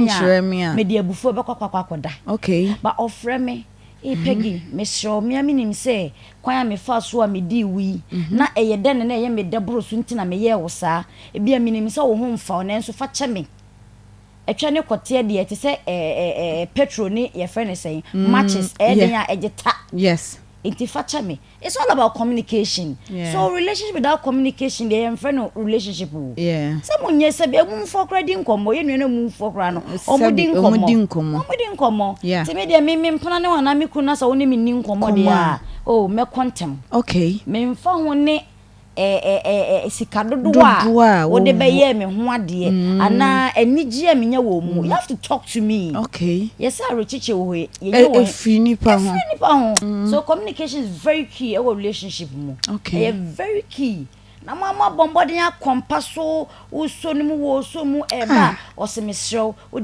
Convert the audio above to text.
me a, Ankyerɛ me a. Mede abufuo bɛkɔ akɔ akɔda. Ba ɔfrɛ me, "Ee Peggy, mesrɛ wo, mea menim sɛ kwan a mefa so a medii wo yi na ɛyɛ dɛn na ɛyɛ me dɛ boro so nti na meyɛɛ wo saa. Ebia menim sɛ wo ho mfa wo, nanso fa kyɛ me." Ɛtwa ne kɔteɛ deɛ, te sɛ petrol ne yɛfrɛ no sɛn, matches, ɛyɛ den a ɛgye ta. Nti fa kyɛ me. It's all about communication. So relationship without communication deɛ, yɛmfrɛ no relationship o. Sɛ mo nyɛ sɛ bi emumfoɔ koraa di nkɔmmɔ, yɛ nua no emumfoɔ koraa no, ɔmo di Sɛbi, ɔmo di nkɔmmɔ. Nkɔmmɔ. Ɔmo di nkɔmmɔ. Nti me deɛ, me mpena ne ho anaa me kunu na sɛ wo ne me ni nkɔmmɔ deɛ Nkɔmmɔ. A, oh, mɛkɔ ntɛm. Memfa ho ne ɛ ɛ ɛ ɛ sika dodoɔ Dodoɔ a a wode bɛyɛ me ho adeɛ anaa anigye a menya wɔ mu. You have to talk to me. Yɛsɛ awerɛkyekye wɔ hɔ yi, yɛnyɛ wɔ Ɛfiri nipa ho. Ɛfiri nipa ho. So communication is very key ɛwɔ relationship mu. Ɛyɛ very key na mo ama bɔ mbɔden akɔmpa so, wosɔ no mu, wɔ so mu ɛba a, ɔsɛ mesrɛ wo wode.